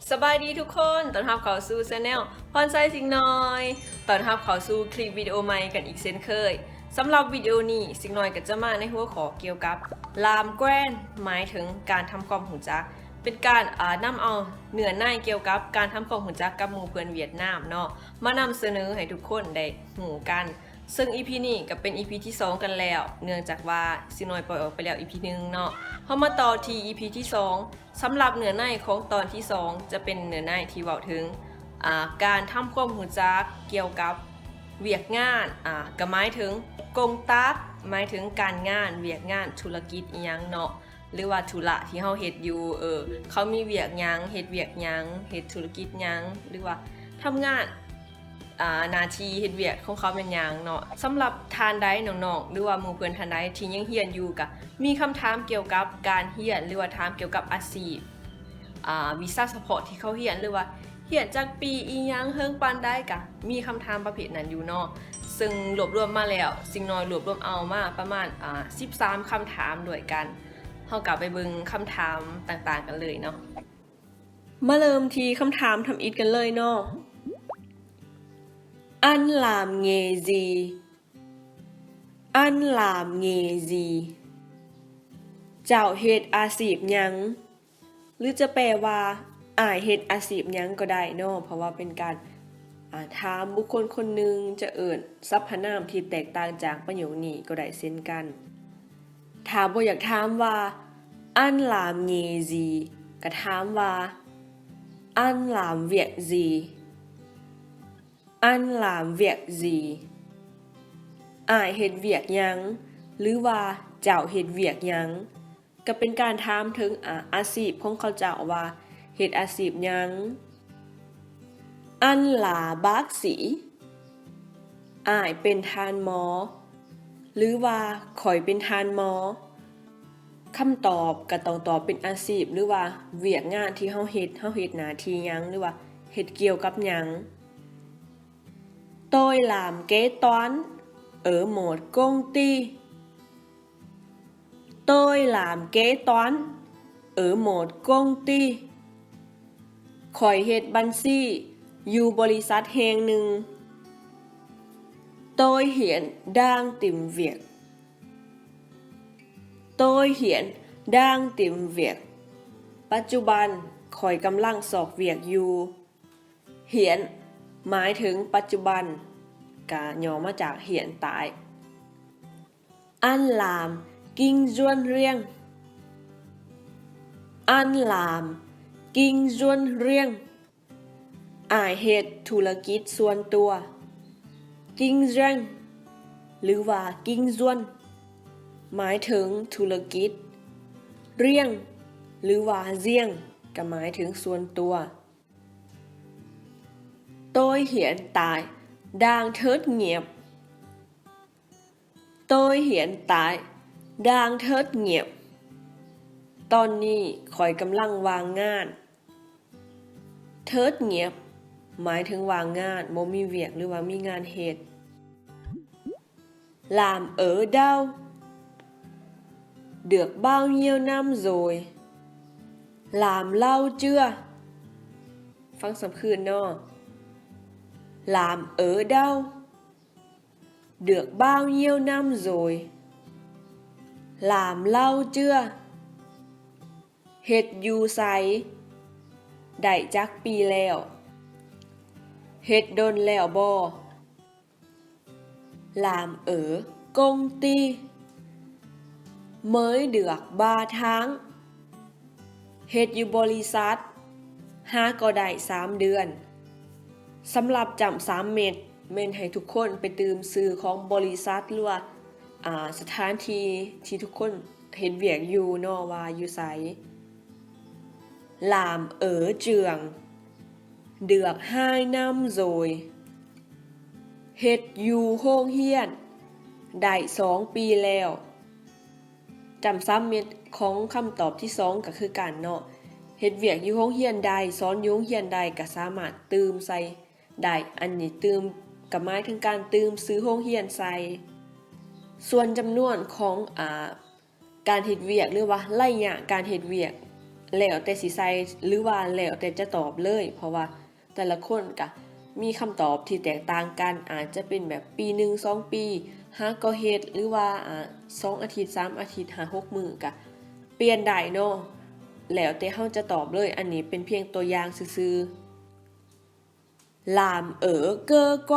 ສະບາຍດີທຸກຄົນ, ຕ້ອນຮັບເຂົ້າສູ່ Channel ພອນໄຊ ສິງໜ້ອຍ. ຕ້ອນຮັບເຂົ້າສູ່ຄລິບວິດີໂອໃໝ່ກັນອີກເຊັ່ນເຄີຍ. ສຳລັບວິດີໂອນີ້ ສິງໜ້ອຍກໍຈະມາໃນຫົວຂໍ້ກ່ຽວກັບ ລາມແກຣນ ໝາຍເຖິງການທຳຄວາມຮູ້ຈັກ, ເປັນການ ອາ ນຳເອົາເນື້ອໃນກ່ຽວກັບການທຳຄວາມຮູ້ຈັກກັບໝູ່ເພື່ອນຫວຽດນາມເນາະ ມານຳສະເໜີໃຫ້ທຸກຄົນໄດ້ຮູ້ກັນ. ເຊິ່ງ ອີພີ ນີ້ກໍເປັນ ອີພີ ທີສອງກັນແລ້ວ, ເນື່ອງຈາກວ່າ ສິງໜ້ອຍປ່ອຍອອກໄປແລ້ວ ອີພີ ໜຶ່ງເນາະ. ເຮົາມາຕໍ່ທີ່ ອີພີ ທີສອງ. ສຳລັບເນື້ອໃນຂອງຕອນທີສອງ ຈະເປັນເນື້ອໃນທີ່ເວົ້າເຖິງ ອາ ການທຳຄວາມຮູ້ຈັກກ່ຽວກັບວຽກງານ, ອາ ກໍໝາຍເຖິງກົງຕັກ, ໝາຍເຖິງການງານ, ວຽກງານ, ທຸລະກິດອີ່ຫຍັງເນາະ ຫຼືວ່າທຸລະທີ່ເຮົາເຮັດຢູ່, ເອີ ເຂົາມີວຽກຫຍັງ, ເຮັດວຽກຫຍັງ, ເຮັດທຸລະກິດຫຍັງ ຫຼືວ່າທຳງານ ອາ ໜ້າທີ່ເຮັດວຽກຂອງເຂົາແມ່ນຫຍັງເນາະ. ສຳລັບທ່ານໃດ ນ້ອງໆ ຫຼືວ່າໝູ່ເພື່ອນທ່ານໃດທີ່ຍັງຮຽນຢູ່ ກະມີຄຳຖາມກ່ຽວກັບການຮຽນ ຫຼືວ່າຖາມກ່ຽວກັບອາຊີບ, ອາ ວິຊາສະເພາະທີ່ເຂົາຮຽນ ຫຼືວ່າຮຽນຈັກປີ ອີ່ຫຍັງ ເຫິງປານໃດ, ກະມີຄຳຖາມປະເພດນັ້ນຢູ່ເນາະ. ເຊິ່ງລວບລວມມາແລ້ວ, ສິງໜ້ອຍລວບລວມເອົາມາປະມານ ອາ ສິບສາມຄຳຖາມດ້ວຍກັນ. ເຮົາກໍໄປເບິ່ງຄຳຖາມຕ່າງໆກັນເລີຍເນາະ. ມາເລີ່ມທີ່ຄຳຖາມທຳອິດກັນເລີຍເນາະ. Ăn làm nghề gì? Ăn làm nghề gì? ເຈົ້າເຮັດອາຊີບຫຍັງ? ຫຼືຈະແປວ່າ ອ້າຍເຮັດອາຊີບຫຍັງກໍໄດ້ເນາະ, ເພາະວ່າເປັນການ ອາ ຖາມບຸກຄົນຄົນໜຶ່ງ, ຈະເອີ້ນສັບພະນາມທີ່ແຕກຕ່າງຈາກປະໂຫຍກນີ້ກໍໄດ້ເຊັ່ນກັນ. ຖ້າບໍ່ຢາກຖາມວ່າ Ăn làm nghề gì? ກໍຖາມວ່າ Anh làm việc gì? Anh làm việc gì? ອ້າຍເຮັດວຽກຫຍັງ? ຫຼືວ່າ ເຈົ້າເຮັດວຽກຫຍັງ? ກໍເປັນການຖາມເຖິງ ອາ ອາຊີບຂອງເຂົາເຈົ້າວ່າເຮັດອາຊີບຫຍັງ. Anh là bác sĩ. ອ້າຍເປັນທ່ານໝໍ ຫຼືວ່າ ຂ້ອຍເປັນທ່ານໝໍ. ຄຳຕອບກໍຕ້ອງຕອບເປັນອາຊີບ ຫຼືວ່າ ວຽກງານທີ່ເຮົາເຮັດ, ເຮົາເຮັດໜ້າທີ່ຫຍັງ ຫຼືວ່າ ເຮັດກ່ຽວກັບຫຍັງ. Tôi làm kế toán ở một công ty. Tôi làm kế toán ở một công ty. ຂ້ອຍເຮັດບັນຊີຢູ່ບໍລິສັດແຫ່ງໜຶ່ງ. Tôi hiện đang tìm việc. Tôi hiện đang tìm việc. ປັດຈຸບັນ ຂ້ອຍກຳລັງຊອກວຽກຢູ່. Hiện ໝາຍເຖິງປັດຈຸບັນ, ກະຫຍໍ້ມາຈາກ hiện tại. Anh làm kinh doanh riêng. Anh làm kinh doanh riêng. ອ້າຍເຮັດທຸລະກິດສ່ວນຕົວ. Kinh doanh ຫຼືວ່າ kinh doanh ໝາຍເຖິງທຸລະກິດ. Riêng ຫຼືວ່າ riêng ກໍໝາຍເຖິງສ່ວນຕົວ. Tôi hiện tại đang thất nghiệp. Tôi hiện tại đang thất nghiệp. ຕອນນີ້ຂ້ອຍກຳລັງວ່າງງານ. Thất nghiệp ໝາຍເຖິງວ່າງງານ, ບໍ່ມີວຽກ ຫຼືວ່າມີງານເຮັດ. Làm ở đâu? Được bao nhiêu năm rồi? Làm lâu chưa? ຟັງຊ້ຳຄືນເນາະ. Làm ở đâu? Được bao nhiêu năm rồi? Làm lâu chưa? ເຮັດຢູ່ໃສ? ໄດ້ຈັກປີແລ້ວ? ເຮັດດົນແລ້ວບໍ່? Làm ở công ty mới được ba tháng. ເຮັດຢູ່ບໍລິສັດ ຫາກໍໄດ້ສາມເດືອນ. ສຳລັບຈ້ຳສາມເມັດ ແມ່ນໃຫ້ທຸກຄົນໄປຕື່ມຊື່ຂອງບໍລິສັດ ຫຼືວ່າ ອາ ສະຖານທີ່ທີ່ທຸກຄົນເຮັດວຽກຢູ່ເນາະ ວ່າຢູ່ໃສ. Làm ở trường được hai năm rồi. ເຮັດຢູ່ໂຮງຮຽນໄດ້ສອງປີແລ້ວ. ຈ້ຳສາມເມັດຂອງຄຳຕອບທີສອງກໍຄືກັນເນາະ. ເຮັດວຽກຢູ່ໂຮງຮຽນໄດ້, ສອນຢູ່ໂຮງຮຽນໄດ້ ກໍສາມາດຕື່ມໃສ່ໄດ້. ອັນນີ້ຕື່ມກໍໝາຍເຖິງການຕື່ມຊື່ໂຮງຮຽນໃສ່. ສ່ວນຈຳນວນຂອງ ອາ ການເຮັດວຽກ ຫຼືວ່າໄລຍະການເຮັດວຽກ ແລ້ວແຕ່ຊິໃສ່ ຫຼືວ່າແລ້ວແຕ່ຈະຕອບເລີຍ ເພາະວ່າແຕ່ລະຄົນກະມີຄຳຕອບທີ່ແຕກຕ່າງກັນ ອາດຈະເປັນແບບປີໜຶ່ງສອງປີຫາກໍເຮັດ ຫຼືວ່າ ອາ ສອງອາທິດ ສາມອາທິດ ຫ້າຫົກມື້ກະປ່ຽນໄດ້ເນາະ ແລ້ວແຕ່ເຮົາຈະຕອບເລີຍ. ອັນນີ້ເປັນພຽງຕົວຢ່າງຊື່ໆ. làm ở cơ quan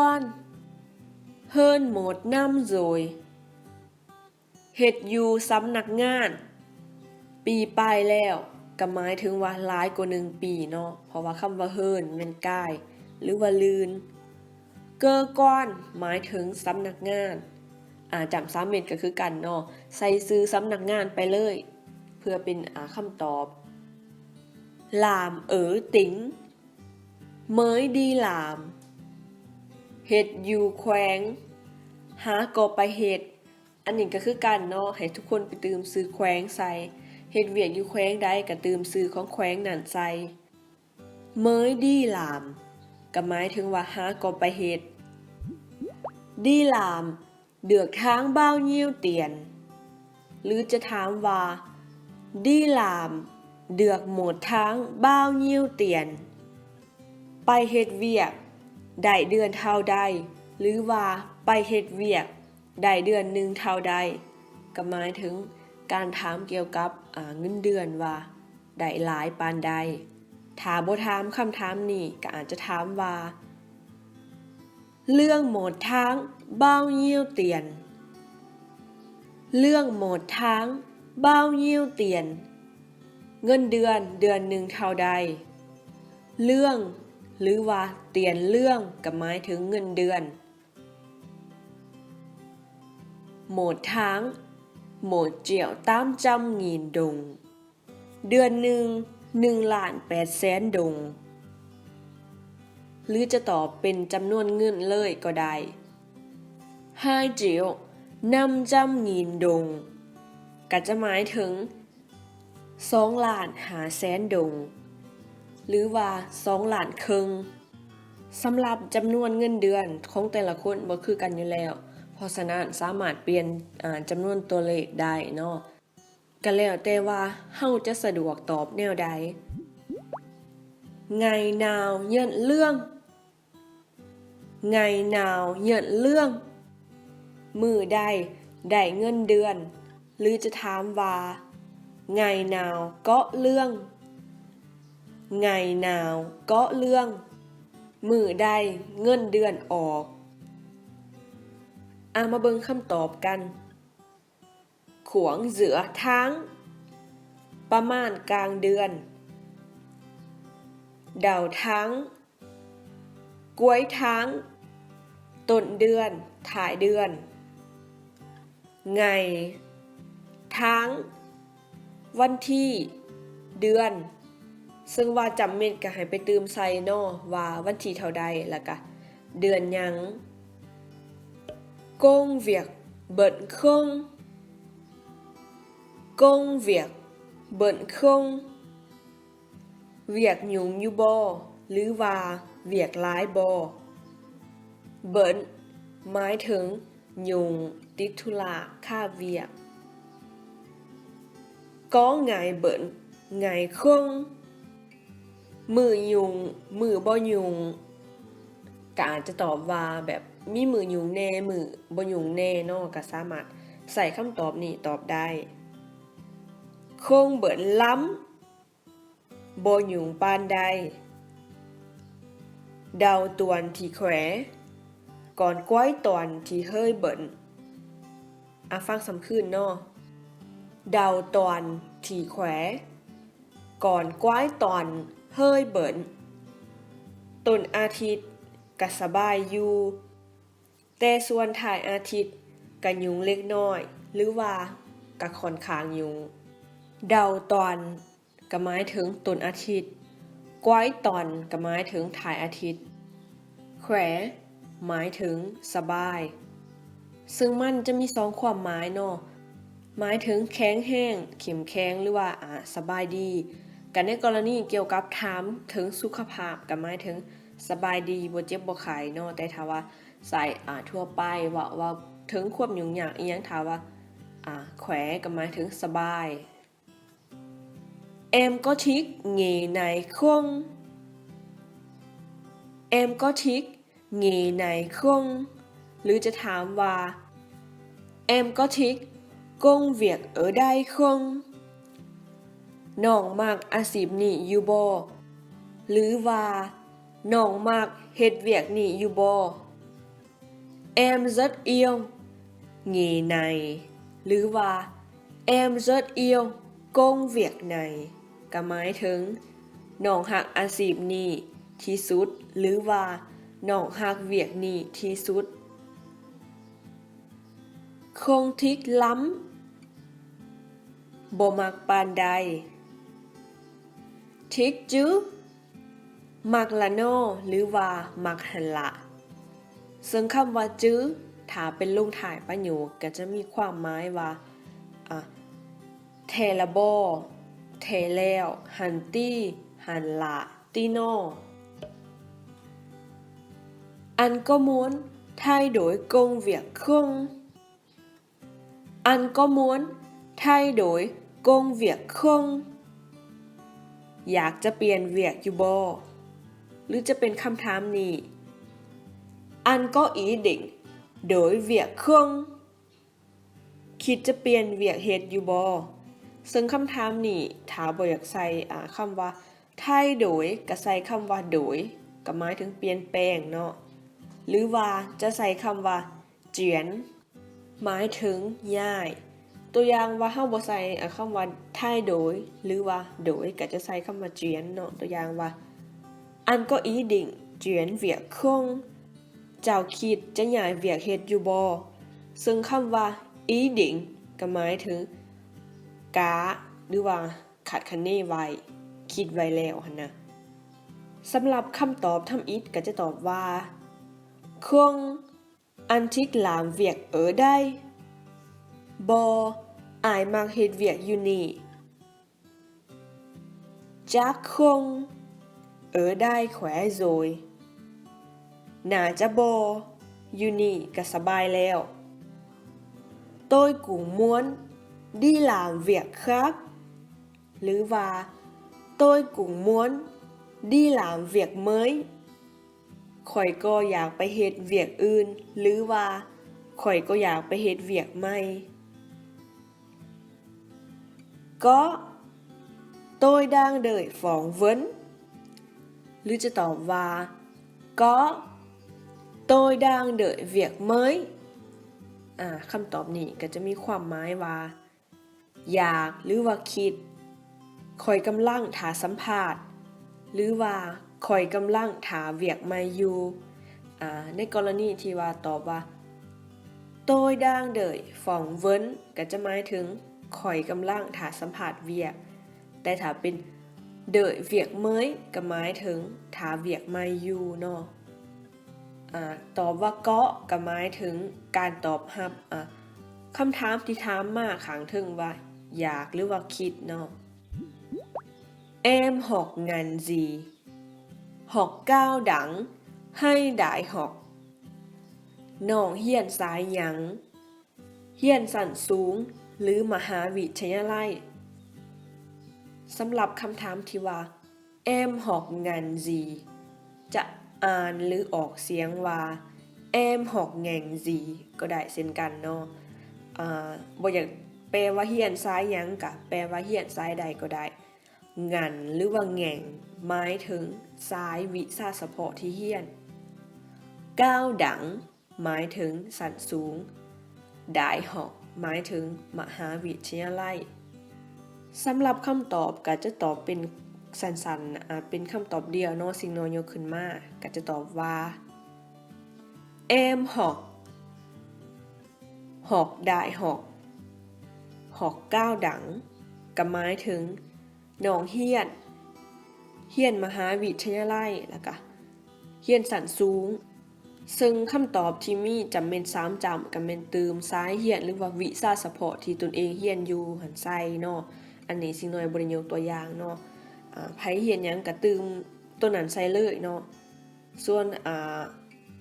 hơn một năm rồi ເຮັດຢູ່ສຳນັກງານປີປາຍແລ້ວ ກໍໝາຍເຖິງວ່າຫຼາຍກວ່າໜຶ່ງປີເນາະ ເພາະວ່າຄຳວ່າ hơn ແມ່ນກາຍ ຫຼືວ່າລື່ນ cơ quan ໝາຍເຖິງສຳນັກງານ. ອາ ຈ້ຳສາມເມັດກໍຄືກັນເນາະ ໃສ່ຊື່ສຳນັກງານໄປເລີຍ ເພື່ອເປັນ ອາ ຄຳຕອບ. làm ở tỉnh mới đi làm ເຮັດຢູ່ແຂວງ ຫາກໍໄປເຮັດ. ອັນນີ້ກໍຄືກັນເນາະ ໃຫ້ທຸກຄົນໄປຕື່ມຊື່ແຂວງໃສ່ ເຮັດວຽກຢູ່ແຂວງໃດກໍຕື່ມຊື່ຂອງແຂວງນັ້ນໃສ່. mới đi làm ກໍໝາຍເຖິງວ່າຫາກໍໄປເຮັດ. đi làm được tháng bao nhiêu tiền ຫຼືຈະຖາມວ່າ đi làm được một tháng bao nhiêu tiền ໄປເຮັດວຽກໄດ້ເດືອນເທົ່າໃດ ຫຼືວ່າໄປເຮັດວຽກໄດ້ເດືອນໜຶ່ງເທົ່າໃດ ກໍໝາຍເຖິງການຖາມກ່ຽວກັບ ອາ ເງິນເດືອນວ່າໄດ້ຫຼາຍປານໃດ. ຖ້າບໍ່ຖາມຄຳຖາມນີ້ ກໍອາດຈະຖາມວ່າ lương một tháng bao nhiêu tiền lương một tháng bao nhiêu tiền ເງິນເດືອນເດືອນໜຶ່ງເທົ່າໃດ. lương ຫຼືວ່າ tiền lương ກໍໝາຍເຖິງເງິນເດືອນ. một tháng một triệu tám trăm nghìn đồng ເດືອນໜຶ່ງ ໜຶ່ງລ້ານແປດແສນດົງ ຫຼືຈະຕອບເປັນຈຳນວນເງິນເລີຍກໍໄດ້ hai triệu năm trăm nghìn đồng ກໍຈະໝາຍເຖິງ ສອງລ້ານຫ້າແສນດົງ ຫຼືວ່າ ສອງລ້ານເຄິ່ງ. ສຳລັບຈຳນວນເງິນເດືອນຂອງແຕ່ລະຄົນບໍ່ຄືກັນຢູ່ແລ້ວ ເພາະສະນັ້ນສາມາດປ່ຽນ ອາ ຈຳນວນຕົວເລກໄດ້ເນາະ. ກໍແລ້ວແຕ່ວ່າເຮົາຈະສະດວກຕອບແນວໃດ. ngày nào nhận lương ngày nào nhận lương ມື້ໃດໄດ້ເງິນເດືອນ ຫຼືຈະຖາມວ່າ ngày nào có lương ngày nào có lương ມື້ໃດເງິນເດືອນອອກ. ອາ ມາເບິ່ງຄຳຕອບກັນ. khoảng giữa tháng ປະມານກາງເດືອນ. đầu tháng cuối tháng ຕົ້ນເດືອນ ທ້າຍເດືອນ. ngày tháng ວັນທີ ເດືອນ ເຊິ່ງວ່າຈຳເມັດກໍໃຫ້ໄປຕື່ມໃສ່ເນາະ ວ່າວັນທີເທົ່າໃດ ແລ້ວກະເດືອນຫຍັງ. công việc bận không công việc bận không ວຽກຫຍຸ້ງຢູ່ບໍ່ ຫຼືວ່າວຽກຫຼາຍບໍ່. bận ໝາຍເຖິງຫຍຸ້ງ ຕິດທຸລະ ຄາວຽກ. có ngày bận ngày không ມື້ຫຍຸ້ງ ມື້ບໍ່ຫຍຸ້ງ ກໍອາດຈະຕອບວ່າແບບມີມື້ຫຍຸ້ງແດ່ ມື້ບໍ່ຫຍຸ້ງແດ່ເນາະ ກໍສາມາດໃຊ້ຄຳຕອບນີ້ຕອບໄດ້. không bận lắm ບໍ່ຫຍຸ້ງປານໃດ. đầu tuần thì khỏe còn cuối tuần thì hơi bận ອາ ຟັງຊ້ຳຄືນເນາະ. đầu tuần thì khỏe còn cuối tuần hơi bận ຕົ້ນອາທິດກະສະບາຍຢູ່ ແຕ່ສ່ວນທ້າຍອາທິດກະຫຍຸ້ງເລັກນ້ອຍ ຫຼືວ່າກະຂ້ອນຂ້າງຫຍຸ້ງ. đầu tuần ກໍໝາຍເຖິງຕົ້ນອາທິດ, cuối tuần ກໍໝາຍເຖິງທ້າຍອາທິດ, khỏe ໝາຍເຖິງສະບາຍ. ເຊິ່ງມັນຈະມີສອງຄວາມໝາຍເນາະ, ໝາຍເຖິງແຂງແຮງ, ເຂັ້ມແຂງ ຫຼືວ່າ ອາ ສະບາຍດີ. ກໍໃນກໍລະນີກ່ຽວກັບຖາມເຖິງສຸຂະພາບ ກໍໝາຍເຖິງສະບາຍດີ, ບໍ່ເຈັບບໍ່ໄຂ້ເນາະ. ແຕ່ຖ້າວ່າໃຊ້ ອາ ທົ່ວໄປ ເວົ້າ ເວົ້າເຖິງຄວາມຫຍຸ້ງຍາກອີ່ຫຍັງ, ຖ້າວ່າ ອາ ແຂວ ກໍໝາຍເຖິງສະບາຍ. Em có thích nghề này không? Em có thích nghề này không? ຫຼືຈະຖາມວ່າ Em có thích công việc ở đây không? ນ້ອງມັກອາຊີບນີ້ຢູ່ບໍ່? ຫຼືວ່າ ນ້ອງມັກເຮັດວຽກນີ້ຢູ່ບໍ່? Em rất yêu nghề này ຫຼືວ່າ Em rất yêu công việc này ກໍໝາຍເຖິງ ນ້ອງຮັກອາຊີບນີ້ທີ່ສຸດ ຫຼືວ່າ ນ້ອງຮັກວຽກນີ້ທີ່ສຸດ. Không thích lắm ບໍ່ມັກປານໃດ. Thích chứ ມັກລະນໍ ຫຼືວ່າ ມັກຫັ້ນລະ. ເຊິ່ງຄຳວ່າ chứ ຖ້າເປັນລົງທ້າຍປະໂຫຍກ ກໍຈະມີຄວາມໝາຍວ່າ ອາ ແທ້ລະບໍ, ແທ້ແລ້ວ, ຫັ້ນຕິ, ຫັ້ນລະຕິນໍ. Anh có muốn thay đổi công việc không? Anh có muốn thay đổi công việc không? ຢາກຈະປ່ຽນວຽກຢູ່ບໍ່? ຫຼືຈະເປັນຄຳຖາມນີ້ Anh có ý định đổi việc không? ຄິດຈະປ່ຽນວຽກເຮັດຢູ່ບໍ່? ເຊິ່ງຄຳຖາມນີ້ ຖ້າບໍ່ຢາກໃສ່ ອາ ຄຳວ່າ thay đổi ກໍໃສ່ຄຳວ່າ đổi ກໍໝາຍເຖິງປ່ຽນແປງເນາະ ຫຼືວ່າຈະໃສ່ຄຳວ່າ chuyển ໝາຍເຖິງຍ້າຍ. ຕົວຢ່າງວ່າເຮົາບໍ່ໃສ່ ອາ ຄຳວ່າ thay đổi ຫຼືວ່າ đổi ກໍຈະໃສ່ຄຳວ່າ chuyển ເນາະ. ຕົວຢ່າງວ່າ Anh có ý định chuyển việc không? ເຈົ້າຄິດຈະຍ້າຍວຽກເຮັດຢູ່ບໍ່? ເຊິ່ງຄຳວ່າ ý định ກໍໝາຍເຖິງ ກະ ຫຼືວ່າ ຄາດຄະເນໄວ້, ຄິດໄວ້ແລ້ວຫັ້ນນະ. ສຳລັບຄຳຕອບທຳອິດກໍຈະຕອບວ່າ Không, anh thích làm việc ở đây. ບໍ່, ອ້າຍມັກເຮັດວຽກຢູ່ນີ້. Chắc không, ở đây khỏe rồi. ໜ້າຈະບໍ່, ຢູ່ນີ້ກໍສະບາຍແລ້ວ. Tôi cũng muốn đi làm việc khác. ຫຼືວ່າ Tôi cũng muốn đi làm việc mới. ຂ້ອຍກໍຢາກໄປເຮັດວຽກອື່ນ ຫຼືວ່າ ຂ້ອຍກໍຢາກໄປເຮັດວຽກໃໝ່. Có, tôi đang đợi phỏng vấn. ຫຼືຈະຕອບວ່າ Có, tôi đang đợi việc mới. ອາ ຄຳຕອບນີ້ກໍຈະມີຄວາມໝາຍວ່າ ຢາກ ຫຼືວ່າ ຄິດ. ຂ້ອຍກຳລັງຖ້າສຳພາດ ຫຼືວ່າ ຂ້ອຍກຳລັງຖ້າວຽກໃໝ່ຢູ່. ອາ ໃນກໍລະນີທີ່ວ່າຕອບວ່າ Tôi đang đợi phỏng vấn ກໍຈະໝາຍເຖິງ ຂ້ອຍກຳລັງຖ້າສຳພາດວຽກ. ແຕ່ຖ້າເປັນ đợi việc mới ກໍໝາຍເຖິງຖ້າວຽກໃໝ່ຢູ່ເນາະ. ອາ ຕອບວ່າ Có ກໍໝາຍເຖິງການຕອບຮັບ ອາ ຄຳຖາມທີ່ຖາມມາຂ້າງເທິງວ່າ ຢາກ ຫຼືວ່າ ຄິດເນາະ. Em học ngành gì? Học cao đẳng hay đại học? ນ້ອງຮຽນສາຍຫຍັງ? ຮຽນຊັ້ນສູງ ຫຼື ມະຫາວິທະຍາໄລ? ສຳລັບຄຳຖາມທີ່ວ່າ Em học ngành gì ຈະອ່ານ ຫຼື ອອກສຽງວ່າ Em học ngành gì ກໍໄດ້ເຊັ່ນກັນເນາະ. ອາ ບໍ່ຢາກແປວ່າຮຽນສາຍຫຍັງ ກະແປວ່າຮຽນສາຍໃດກໍໄດ້. Ngành ຫຼືວ່າ ngành ໝາຍເຖິງສາຍວິຊາສະເພາະທີ່ຮຽນ. Cao đẳng ໝາຍເຖິງຊັ້ນສູງ, đại học ໝາຍເຖິງມະຫາວິທະຍາໄລ. ສຳລັບຄຳຕອບກໍຈະຕອບເປັນສັ້ນໆ ອາ ເປັນຄຳຕອບດຽວເນາະ, ສິ່ງນ້ອຍຍົກຂຶ້ນມາກໍຈະຕອບວ່າ Em học, học đại học, học cao đẳng ກໍໝາຍເຖິງ ນ້ອງຮຽນ ຮຽນມະຫາວິທະຍາໄລ ແລ້ວກະຮຽນຊັ້ນສູງ. ເຊິ່ງຄຳຕອບທີ່ມີຈຳເປັນສາມຈຳ ກໍແມ່ນຕື່ມສາຍຮຽນ ຫຼືວ່າວິຊາສະເພາະທີ່ຕົນເອງຮຽນຢູ່ຫັ້ນໃສ່ເນາະ. ອັນນີ້ສິ່ງນ້ອຍບໍ່ໄດ້ຍົກຕົວຢ່າງເນາະ. ອາ ໃຜຮຽນຫຍັງກໍຕື່ມໂຕນັ້ນໃສ່ເລີຍເນາະ. ສ່ວນ ອາ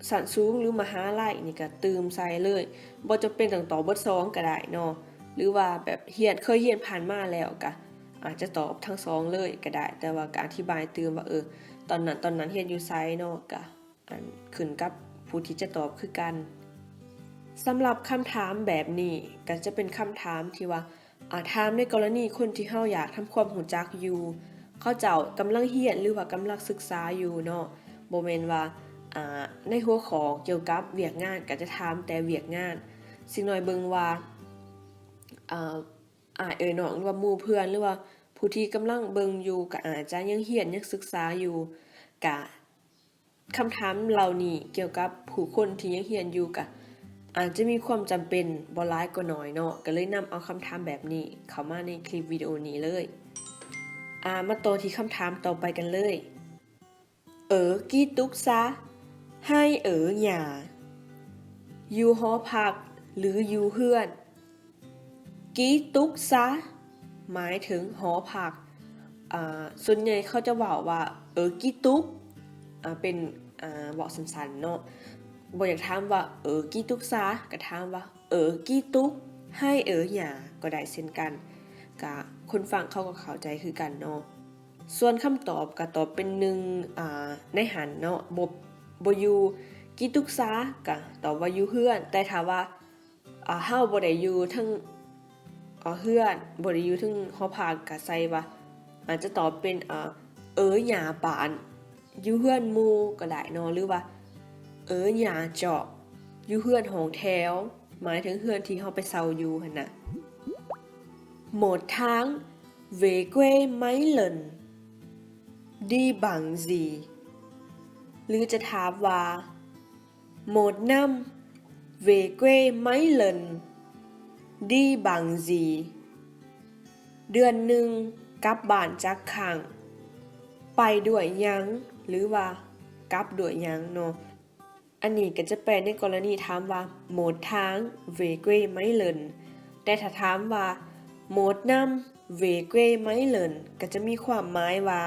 ຊັ້ນສູງ ຫຼື ມະຫາໄລນີ້ກໍຕື່ມໃສ່ເລີຍ, ບໍ່ຈຳເປັນຕ້ອງຕອບເບິດສອງກໍໄດ້ເນາະ. ຫຼືວ່າແບບຮຽນ ເຄີຍຮຽນຜ່ານມາແລ້ວກໍ ອາດຈະຕອບທັງສອງເລີຍກໍໄດ້, ແຕ່ວ່າກໍອະທິບາຍຕື່ມວ່າ ເອີ ຕອນນັ້ນ ຕອນນັ້ນຮຽນຢູ່ໃສເນາະ, ກໍ ອັນ ຂຶ້ນກັບຜູ້ທີ່ຈະຕອບຄືກັນ. ສຳລັບຄຳຖາມແບບນີ້ກໍຈະເປັນຄຳຖາມທີ່ວ່າ ອາ ຖາມໃນກໍລະນີຄົນທີ່ເຮົາຢາກທຳຄວາມຮູ້ຈັກຢູ່, ເຂົາເຈົ້າກຳລັງຮຽນ ຫຼືວ່າກຳລັງສຶກສາຢູ່ເນາະ, ບໍ່ແມ່ນວ່າ ອາ ໃນຫົວຂໍ້ກ່ຽວກັບວຽກງານກໍຈະຖາມແຕ່ວຽກງານ. ຊິໜ້ອຍເບິ່ງວ່າ ອາ ອ້າຍເອື້ອຍນ້ອງ ຫຼືວ່າໝູ່ເພື່ອນ ຫຼືວ່າຜູ້ທີ່ກຳລັງເບິ່ງຢູ່ ກໍອາດຈະຍັງຮຽນ ຍັງສຶກສາຢູ່, ກະ ຄຳຖາມເຫຼົ່ານີ້ກ່ຽວກັບຜູ້ຄົນທີ່ຍັງຮຽນຢູ່ ກະອາດຈະມີຄວາມຈຳເປັນບໍ່ຫຼາຍກໍໜ້ອຍເນາະ, ກໍເລີຍນຳເອົາຄຳຖາມແບບນີ້ເຂົ້າມາໃນຄລິບວິດີໂອນີ້ເລີຍ. ອາ ມາຕໍ່ທີ່ຄຳຖາມຕໍ່ໄປກັນເລີຍ. ເອີກີຕຸກຊາ ໃຫ້ເອີຫຍ້າ ຢູ່ຫໍພັກ ຫຼື ຢູ່ເຮືອນ? ກີຕຸກຊາ ໝາຍເຖິງຫໍພັກ. ອາ ສ່ວນໃຫຍ່ເຂົາຈະເວົ້າວ່າ ເອີກີຕຸກ ອາ ເປັນ ອາ ເວົ້າສັ້ນໆເນາະ, ບໍ່ຢາກຖາມວ່າ ເອີກີຕຸກຊາ ກໍຖາມວ່າ ເອີກີຕຸກ ໃຫ້ເອີຫຍ້າ ກໍໄດ້ເຊັ່ນກັນ. ກະຄົນຟັງເຂົາກໍເຂົ້າໃຈຄືກັນເນາະ. ສ່ວນຄຳຕອບກໍຕອບເປັນໜຶ່ງ ອາ ໃນຫັ້ນເນາະ, ບໍ່ ບໍ່ຢູ່. ກີຕຸກຊາ ກໍຕອບວ່າຢູ່ເຮືອນ, ແຕ່ຖ້າວ່າ ອາ ເຮົາບໍ່ໄດ້ຢູ່ເທິງ ອາ ເຮືອນ, ບໍ່ໄດ້ຢູ່ເທິງຫໍພັກ ກໍໃສ່ວ່າ ອາດຈະຕອບເປັນ ອາ ເອີຫຍ້າບ້ານ ຢູ່ເຮືອນໝູ່ກໍໄດ້ເນາະ, ຫຼືວ່າ ເອີຫຍ້າເຈາະ ຢູ່ເຮືອນຫ້ອງແຖວ ໝາຍເຖິງເຮືອນທີ່ເຮົາໄປເຊົ່າຢູ່ຫັ້ນນະ. ໝົດທາງ ເວເກວໄມເລີນ ດີບັງຊີ ຫຼືຈະຖາມວ່າ ໝົດນຳ ເວເກວໄມເລີນ ດີບັງຊີ ເດືອນໜຶ່ງກັບບ້ານຈັກຄັ້ງ? ໄປດ້ວຍຫຍັງ ຫຼືວ່າກັບດ້ວຍຫຍັງເນາະ? ອັນນີ້ກໍຈະແປໃນກໍລະນີຖາມວ່າ ໝົດທາງ ເວເກວໄມເລີນ, ແຕ່ຖ້າຖາມວ່າ ໝົດນຳ ເວເກວໄມເລີນ ກໍຈະມີຄວາມໝາຍວ່າ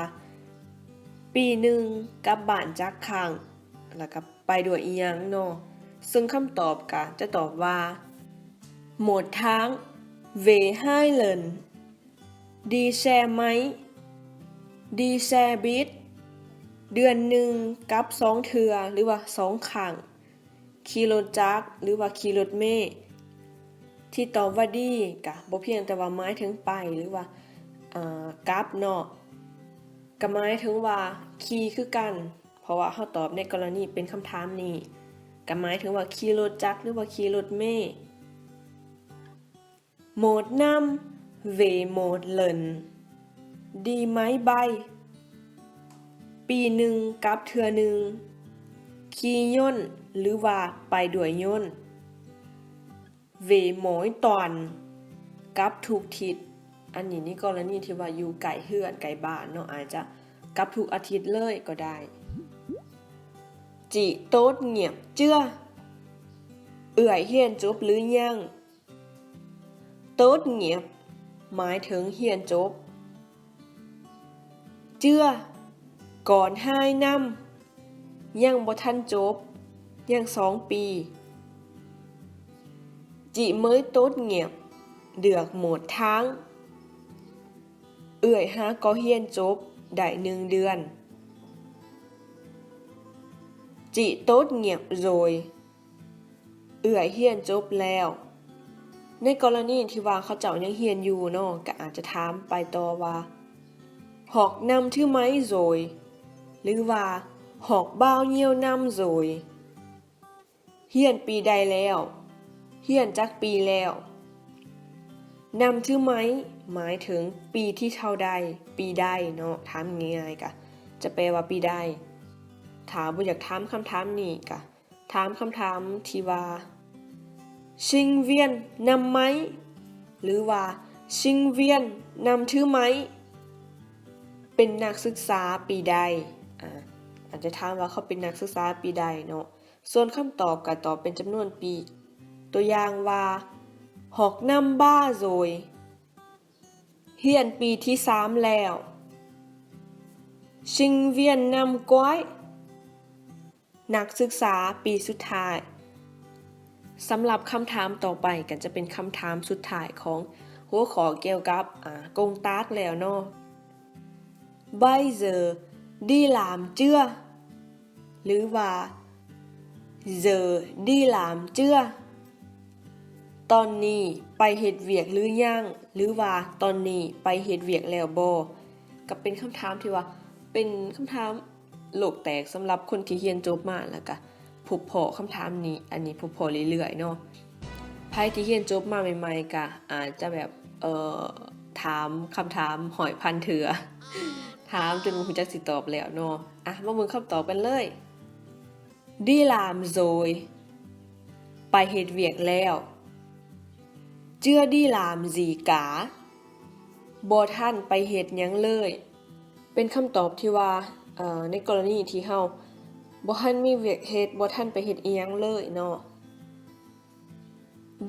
ປີໜຶ່ງກັບບ້ານຈັກຄັ້ງ ແລ້ວກໍໄປດ້ວຍອີ່ຫຍັງເນາະ? ເຊິ່ງຄຳຕອບກໍຈະຕອບວ່າ ໝົດທາງ ເວໄຮເລີນ ດີແຊໄມ ດີແຊບິດ ເດືອນໜຶ່ງກັບສອງເທື່ອ ຫຼືວ່າສອງຄັ້ງ ຂີ່ລົດຈັກ ຫຼືວ່າຂີ່ລົດເມ. ທີ່ຕອບວ່າດີ ກະບໍ່ພຽງແຕ່ວ່າໝາຍເຖິງໄປ ຫຼືວ່າ ເອີ ກັບເນາະ, ກະໝາຍເຖິງວ່າຂີ່ຄືກັນ, ເພາະວ່າເຮົາຕອບໃນກໍລະນີເປັນຄຳຖາມນີ້ ກະໝາຍເຖິງວ່າຂີ່ລົດຈັກ ຫຼືວ່າຂີ່ລົດເມ. ໝົດນຳ ເວໝົດເລີນ ດີໄມໄບ ປີໜຶ່ງກັບເທື່ອໜຶ່ງ ຂີ່ຍົນ ຫຼືວ່າໄປດ້ວຍຍົນ. ເວໝອຍຕອນ ກັບທຸກທິດ. ອັນນີ້ໃນກໍລະນີທີ່ວ່າຢູ່ໃກ້ເຮືອນໃກ້ບ້ານເນາະ, ອາດຈະກັບທຸກອາທິດເລີຍກໍໄດ້. ຈິໂຕດງຽບເຈື່ອ ເອື້ອຍຮຽນຈົບຫຼືຍັງ? ໂຕດງຽບ ໝາຍເຖິງຮຽນຈົບ. ເຈື່ອ ກ່ອນຮາຍນຳ ຍັງບໍ່ທັນຈົບ, ຍັງສອງປີ. ຈິເມີຍໂຕດງຽບ ເລືອກໝົດທາງ ເອື້ອຍຫາກໍຮຽນຈົບໄດ້ໜຶ່ງເດືອນ. ຈິໂຕດງຽບໂຣຍ ເອື້ອຍຮຽນຈົບແລ້ວ. ໃນກໍລະນີທີ່ວ່າເຂົາເຈົ້າຍັງຮຽນຢູ່ເນາະ, ກໍອາດຈະຖາມໄປຕໍ່ວ່າ ຫອກນຳຖືໄມໂຣຍ ຫຼືວ່າ ຫອກບ່າວຍ່ຽວນຳໂຣຍ. ຮຽນປີໃດແລ້ວ? ຮຽນຈັກປີແລ້ວ? ນຳຖືໄມ ໝາຍເຖິງປີທີ່ເທົ່າໃດ, ປີໃດເນາະ, ຖາມງ່າຍໆ ກະຈະແປວ່າປີໃດ. ຖ້າບໍ່ຢາກຖາມຄຳຖາມນີ້ ກະ ຖາມຄຳຖາມທີ່ວ່າ ຊິງວຽນນຳໄມ ຫຼືວ່າ ຊິງວຽນນຳຖືໄມ ເປັນນັກສຶກສາປີໃດ? ອາ ອາດຈະຖາມວ່າເຂົາເປັນນັກສຶກສາປີໃດເນາະ. ສ່ວນຄຳຕອບກໍຕອບເປັນຈຳນວນປີ. ຕົວຢ່າງວ່າ ຫອກນຳບ້າໂຣຍ ຮຽນປີທີສາມແລ້ວ. ຊິງວຽນນຳກວາຍ ນັກສຶກສາປີສຸດທ້າຍ. ສຳລັບຄຳຖາມຕໍ່ໄປກໍຈະເປັນຄຳຖາມສຸດທ້າຍຂອງ ຫົວຂໍ້ກ່ຽວກັບ ອາ ກົງຕາກແລ້ວເນາະ. Bây giờ đi làm chưa? ຫຼືວ່າ Giờ đi làm chưa? ຕອນນີ້ໄປເຮັດວຽກຫຼືຍັງ? ຫຼືວ່າ ຕອນນີ້ໄປເຮັດວຽກແລ້ວບໍ່? ກໍເປັນຄຳຖາມທີ່ວ່າ ເປັນຄຳຖາມໂລກແຕກສຳລັບຄົນທີ່ຮຽນຈົບມາ ແລ້ວກະພົບພໍ້ຄຳຖາມນີ້ ອັນນີ້ພົບພໍ້ເລື້ອຍໆເນາະ. ໃຜທີ່ຮຽນຈົບມາໃໝ່ໆ ກະອາດຈະແບບ ເອີ ຖາມຄຳຖາມຮ້ອຍພັນເທື່ອ ຖາມຈົນບໍ່ຮູ້ຈັກຊິຕອບແລ້ວເນາະ. ອ່ະ ມາເບິ່ງຄຳຕອບກັນເລີຍ. Đi làm rồi. ໄປເຮັດວຽກແລ້ວ. Chưa đi làm gì cả. ບໍ່ທັນໄປເຮັດຫຍັງເລີຍ. ເປັນຄຳຕອບທີ່ວ່າ ເອີ ໃນກໍລະນີທີ່ເຮົາບໍ່ທັນມີວຽກເຮັດ, ບໍ່ທັນໄປເຮັດອີ່ຫຍັງເລີຍເນາະ.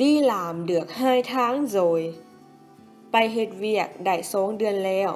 Đi làm được hai tháng rồi. ໄປເຮັດວຽກໄດ້ສອງເດືອນແລ້ວ.